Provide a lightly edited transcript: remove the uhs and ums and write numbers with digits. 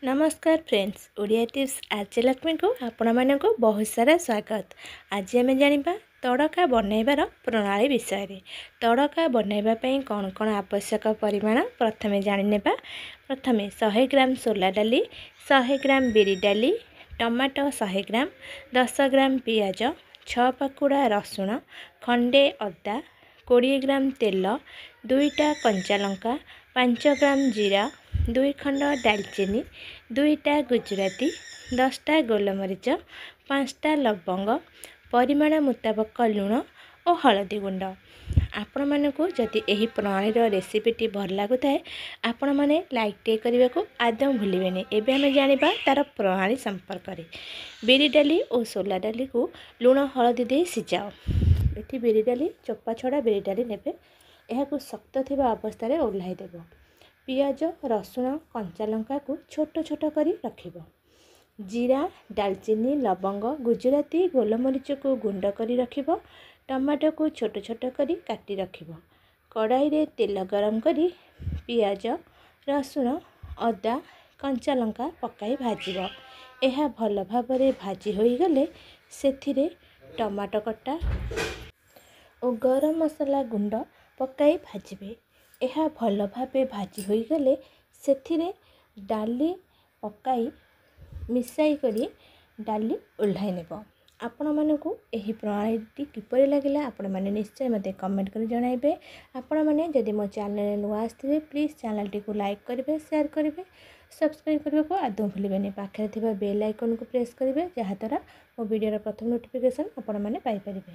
ନମସ୍କାର friends, Odia tips RJ ଲକ୍ଷ୍ମୀକୁ ଆପଣମାନଙ୍କୁ ବହୁତ ସାରା ସ୍ୱାଗତ। ଆଜି ଆମେ ଜାଣିବା ତଡ଼କା ବନାଇବାର ପ୍ରଣାଳୀ ବିଷୟରେ। ତଡ଼କା ବନାଇବା ପାଇଁ କ'ଣ କ'ଣ ଆବଶ୍ୟକ ପରିମାଣ ପ୍ରଥମେ ଜାଣିନେବା। ପ୍ରଥମେ 100 ଗ୍ରାମ ସୋଲା ଡାଲି, 100 ଗ୍ରାମ ବିରି ଡାଲି, ଟମାଟୋ 100 ଗ୍ରାମ, 10 ଗ୍ରାମ ପିଆଜ, 6 ପାଖୁଡ଼ା ରସୁଣ, ଖଣ୍ଡେ ଅଦା, 20 ଗ୍ରାମ ତେଲ, 2ଟା କଞ୍ଚା ଲଙ୍କା, 5 ଗ୍ରାମ ଜିରା, 2 ଖଣ୍ଡ ଡାଲଚିନି, 2ଟା ଗୁଜୁରାତି, 10ଟା ଗୋଲମରିଚ, 5ଟା ଲବଙ୍ଗ, ପରିମାଣ ମୁତାବକ ଲୁଣ ଓ ହଳଦୀ ଗୁଣ୍ଡ। ଆପଣମାନଙ୍କୁ ଯଦି ଏହି ପ୍ରଣାଳୀର ରେସିପିଟି ଭଲ ଲାଗୁଥାଏ, ଆପଣମାନେ ଲାଇକ୍ ଟିକେ କରିବାକୁ ଆଦୌ ଭୁଲିବେନି। ଏବେ ଆମେ ଜାଣିବା ତା'ର ପ୍ରଣାଳୀ ସମ୍ପର୍କରେ। ବିରି ଡାଲି ଓ ସୋଲା ଡାଲିକୁ ଲୁଣ ହଳଦୀ ଦେଇ ସିଝାଅ। ଏଠି ବିରି ଡାଲି ଚୋପା ଛଡ଼ା ବିରି ଡାଲି ନେବେ। ଏହାକୁ ଶକ୍ତ ଥିବା ଅବସ୍ଥାରେ ଓହ୍ଲାଇ ଦେବ। ପିଆଜ, ରସୁଣ, କଞ୍ଚା ଲଙ୍କାକୁ ଛୋଟ ଛୋଟ କରି ରଖିବ। ଜିରା, ଡାଲଚିନି, ଲବଙ୍ଗ, ଗୁଜୁରାତି, ଗୋଲମରିଚକୁ ଗୁଣ୍ଡ କରି ରଖିବ। ଟମାଟୋକୁ ଛୋଟ ଛୋଟ କରି କାଟି ରଖିବ। କଡ଼ାଇରେ ତେଲ ଗରମ କରି ପିଆଜ, ରସୁଣ, ଅଦା, କଞ୍ଚା ଲଙ୍କା ପକାଇ ଭାଜିବ। ଏହା ଭଲ ଭାବରେ ଭାଜି ହୋଇଗଲେ ସେଥିରେ ଟମାଟୋ କଟା ଓ ଗରମ ମସଲା ଗୁଣ୍ଡ ପକାଇ ଭାଜିବେ। ଏହା ଭଲ ଭାବେ ଭାଜି ହୋଇଗଲେ ସେଥିରେ ଡାଲି ପକାଇ ମିଶାଇ କରି ଡାଲି ଓହ୍ଲାଇ ନେବ। ଆପଣମାନଙ୍କୁ ଏହି ପ୍ରଣାଳୀଟି କିପରି ଲାଗିଲା, ଆପଣମାନେ ନିଶ୍ଚୟ ମୋତେ କମେଣ୍ଟ କରି ଜଣାଇବେ। ଆପଣମାନେ ଯଦି ମୋ ଚ୍ୟାନେଲରେ ନୂଆ ଆସିଥିବେ, ପ୍ଲିଜ୍ ଚ୍ୟାନେଲଟିକୁ ଲାଇକ୍ କରିବେ, ସେୟାର କରିବେ, ସବସ୍କ୍ରାଇବ୍ କରିବାକୁ ଆଦୌ ଭୁଲିବେନି। ପାଖରେ ଥିବା ବେଲ୍ ଆଇକନ୍କୁ ପ୍ରେସ୍ କରିବେ, ଯାହାଦ୍ୱାରା ମୋ ଭିଡ଼ିଓର ପ୍ରଥମ ନୋଟିଫିକେସନ୍ ଆପଣମାନେ ପାଇପାରିବେ।